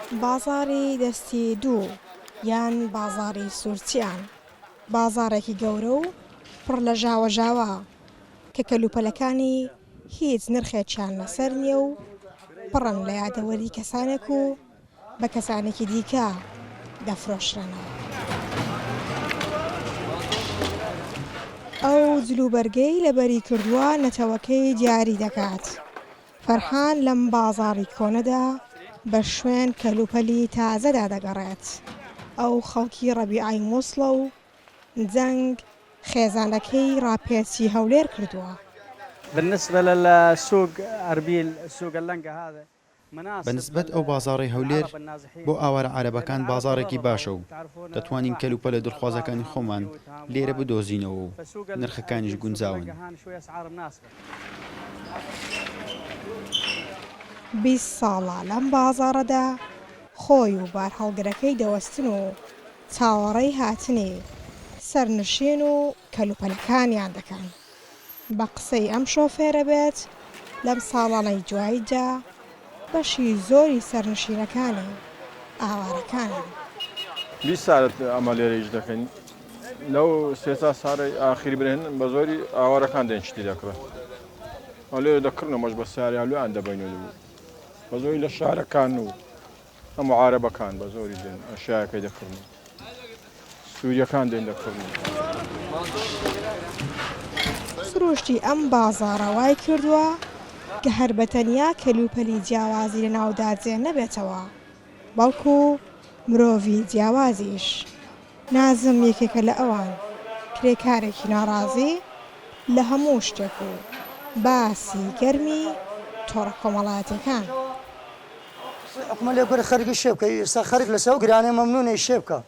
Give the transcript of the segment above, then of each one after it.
بازاڕی دەستی دوو یان بازاڕی سوورچیان، بازاڕێکی گەورە و پڕ لە ژاوەژاوە کە کەلوپەلەکانی هیچ نرخێکیان لەسەر نییە و پڕن لە یادەوەری کەسانێک و بە کەسانێکی دیکە دەفرۆشرێنەوە. ئەو جلوبەرگەی لەبەری کردووە نەتەوەکەی دیاری دەکات. فەرحان لەم بازاڕی کۆنەدا بە شوێن کەلوپەلی تازەدا دەگەڕێت. ئەو خەڵکی ڕەبیعەی موسڵە و جەنگ خێزانەکەی ڕاپێچی هەولێر کردووە. بالنسبە للسوق اربیل سوق اللنگە هذا بە نسبەت ئەو بازاڕەی هەولێر بۆ ئاوارە عەرەبەکان بازاڕێکی باشە و دەتوانین کەلوپەلە دڵخوازەکانی خۆمان لێرە بدۆزینەوە و نرخەکانیش گونجاون. 20 ساڵە لەم بازاڕەدا خۆی و بارهەڵگرەکەی دەوەستن و چاوەڕێی هاتنی سەرنشین و کەلوپەلەکانیان دەکەن. بە قسەی ئەم شۆفێرە بێت، لەم ساڵانەی دواییدا بەشی زۆری سەرنشینەکانی ئاوارەکانن. 20 سالە ئەمە لێرە ئیش دەکەین لەو سێ چار سالەی ئاخیری برێن بە زۆری ئاوارەکان دێن شتی دەکڕن ئەو لێرە دەکڕن ئەمەش بە ساریان لۆیان دەبەین و بە زۆری لە شارەکان و هەموو عارەبەکان بە زۆری دێن ئەشیایەکەی دەکڕن و سووریەکان دێن دەکڕن. سروشتی ئەم بازاڕە وای کردووە کە هەر بە تەنیا کەلوپەلی جیاوازی لەناودا جێ نەبێتەوە، بەڵکو مرۆڤی جیاوازیش. نازم یەکێکە لە ئەوان، کرێکارێکی ناڕازی لە هەموو شتێک و باسی گەرمی تۆڕە کۆمەڵایەتیەکان. حکومە لێ کورە خەرکی شێ بکە ئێستا خەرک لەسەر ئەو گرانەیە مەمنونە شێ بکە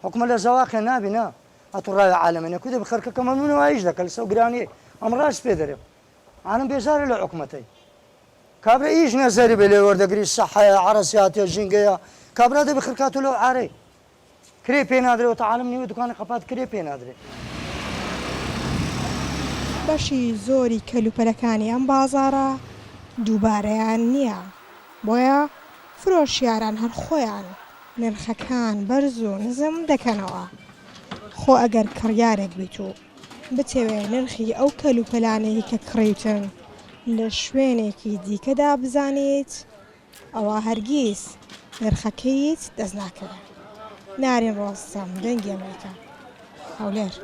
حکومە لە زەواقێ نابی نا ئەتو ڕاوی عالەمێ نە کو دەبی خەرکەکە مەمنونە وایش دەکە لەسەر ئەو گرانیە ئەم ڕاست پێ دەرێم عالەم بێزارە لە حکومەتەی کابرا ئیش نەزەری بێ لێ وەردەگری سەحەیە عەرەسیاتە ژینگەیە کابرا دەبی خرکاتو لەو عارەی کرێ پێ نادرێ وەتا عالەم نیوە دوکانی قەپات کرێ پێ نادرێ. بەشی زۆری کەلوپەلەکانی ئەم بازاڕە دووبارەیان نییە، بۆیە فرۆشیاران هەر خۆیان نرخەکان بەرز و نزم دەکەنەوە. خۆ ئەگەر کڕیارێک بیت و بتەوێ نرخی ئەو کەلوپەلانەی کە کڕیوتن لە شوێنێکی دیکەدا بزانیت، ئەوا هەرگیز نرخەکەیت دەست ناکەوێ. نارین ڕۆستەم، دەنگی ئەمریکا، هەولێر.